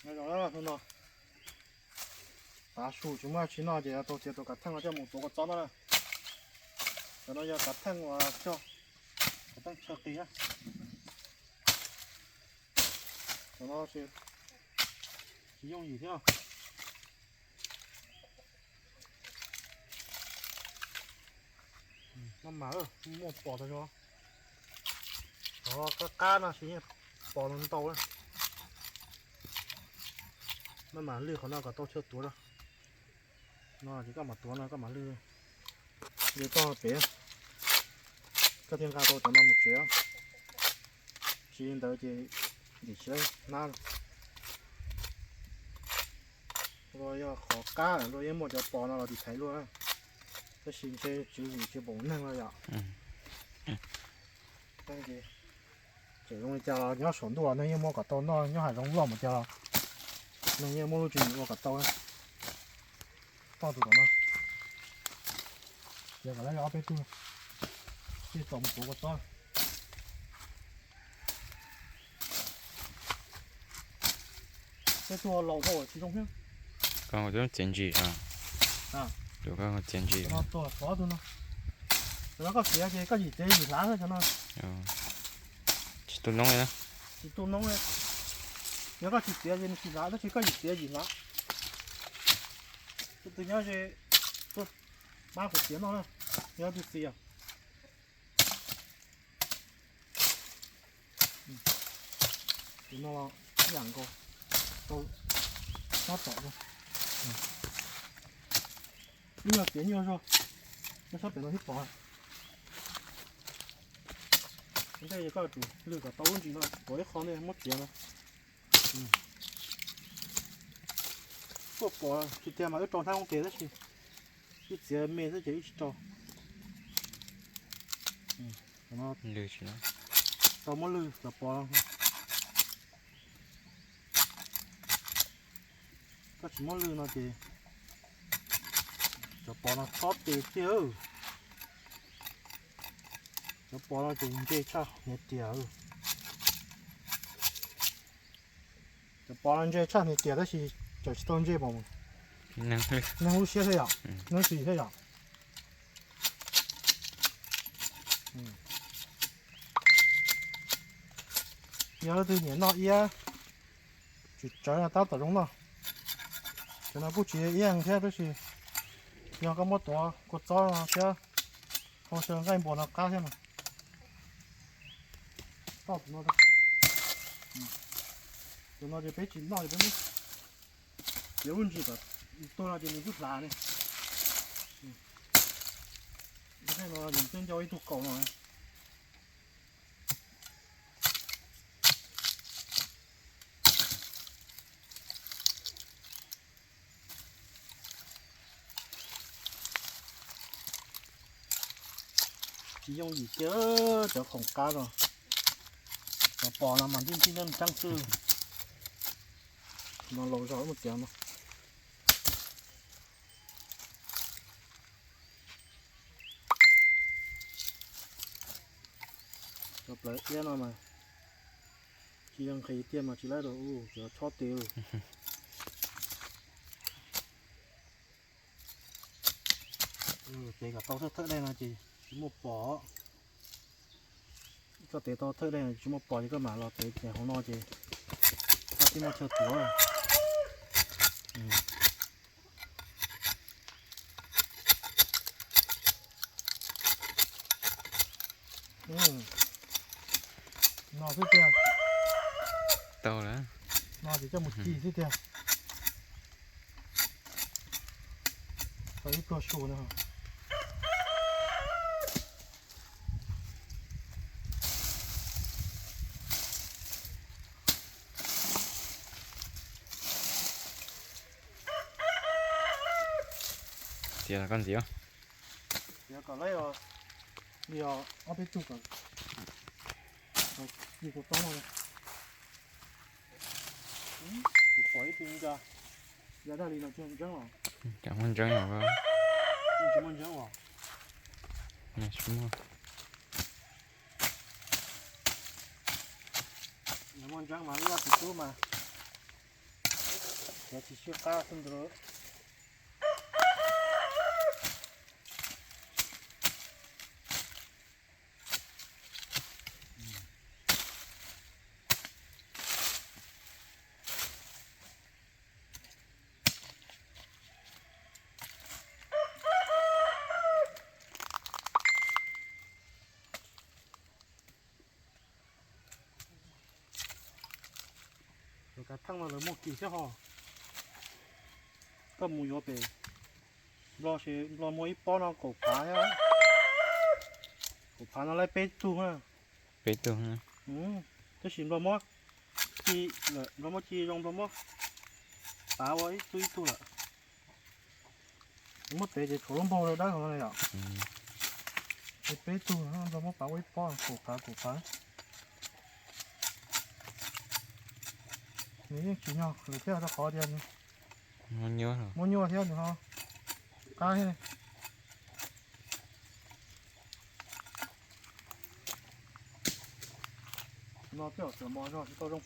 Nyob zoo, hnub no tav su tsis muaj tsi noj ces tau txiav tus kav theej no coj mus tuav kua txob no na. Cov no yog kav theej uas cog, kav theej chaw qis na. Cov no tsis yooj yim thiab. Maj mam, muaj pom tag zog. Qhov qab qab no tsis yeej pom no ntau na. Maj mam lwj qhov no kom tau chaw tuav na. No ces koj mam tuav no, koj mam lwj. Ces koj pem, koj thiaj nqa tau cov no mus tsev. Tsis li ntawd ces dim siab hnab. Luag yog qhov qab luag yeej muaj cov pos no los tiv thaiv luag na. Tab sis ntshe tswv yim tsis pom neeg no yom. Tseem zoo li cas los nyob saum ntuj los neeg yeej muaj kom tau noj, nyob hav zoov loj mus cas los neeg yeej muaj lub tswv yim ua kom tau. Toj tus tom no, ces kom lawv ob peb tug thiaj tau mus tuav kua txob. Peb tug laus dhau tsis zoo thiab. Koj txiav ntsim, koj txiav ntsim. Cov no tuag xov tug no. Cov no koj txiav ces koj yim txiav yim hlav xwb cov no. Tsis tu noob li. Tsis tu noob li. Yog koj tsis txiav ces nws tsis hlav, tab sis koj yim txiav yim hlav. Tus twg nyob ze, pab kuv txiav noj na. Yog tus txiv os. Tus no los ib yam nkaus, tau sab tom. Ib nyuag txiav nyuag zog, nyob sab pem no thiab pom. Ntej koj tsum lwg kom tau lub ntsis no, pom ib qho ntej muab txiav no. Tuaj pom tiag tiag mas wb rau hnab ua ke tab sis wb txiav me xwb ces wb tsis rau. Tau muab lwg cov pos. Koj tsis muab lwg no ces cov pos no chob tes tiag. Cov pos no ces ntse tshaj hniav tias. Cov pos no ntse tshaj hniav tias tab sis tseem tsis tau ntse npaum neeg lub siab thiab yom, neeg lub tswv yim thiab yom. Yog leej twg nyiam noj iab tsis tsawv no tab tom zoo noj. Cov no kuj tsis iab thiab tab sis yog koj muab tuav kua txob no thiab hau xyaw nqaij npua no qab thiab mas. Toj tus no, tus no ces peb tsis noj ces peb muab txiav lub ntsis kom tuag no ces nws kuj hlav ne. Ib no ces peb nco ib tug kaus no. Tsis yooj yim kiag cov khoom qab no. Cov pos no mas ntij ntij nreeb xwb. No laus zog mus tiav no. Cov plawv iab no mas tsis yog nqhis tiag mas tsis laib rau, cov chob tes. Tev kom tau thawj thawj daim no ces tsis muaj pos. Koj tev tau thawj daim tsis muaj pos ces koj mam los tev ces hauv no ces koj thiaj muaj chaw tuav. No xwb tiag. Tau lawm. No ces coj mus ci xwb tiag. Tau ib pluag su no. Txiav koj ntxiv. Txiav kom lawv li ob peb tug kom ci kua txob no. Kuv pom ib tug ncas ya daj li no tsis ntseeb os. Cas muaj ntseeb os? Tsis muaj ntseeb os. Tsis muaj. Yog muaj ntseeb mas ib tug tub mas Tsis sib qab xwb ntag. Lawv kav theej mas lawv muaj kis thiab ho. Koj mus yuav pem Nplog, Nplog muaj ib pob no kaum phav thiab. Kaum phav no laib peb tug na. Peb tug. Tab sis Nplog muab ci, Nplog muab ci zoo, Nplog muab pav ua ib tug ib tug lawm. Muab tev ces tshuav lub npaug dawb hov yom. Ces peb tug, Nplog muab pav ua ib pob kaum phav kaum phav. Nws yeej tsis nyog lawm thiab, rau qhov tias nws muaj nyuaj thiab nws ho qab thiab. No tej zaum txawm mos zog tsis tau zoo.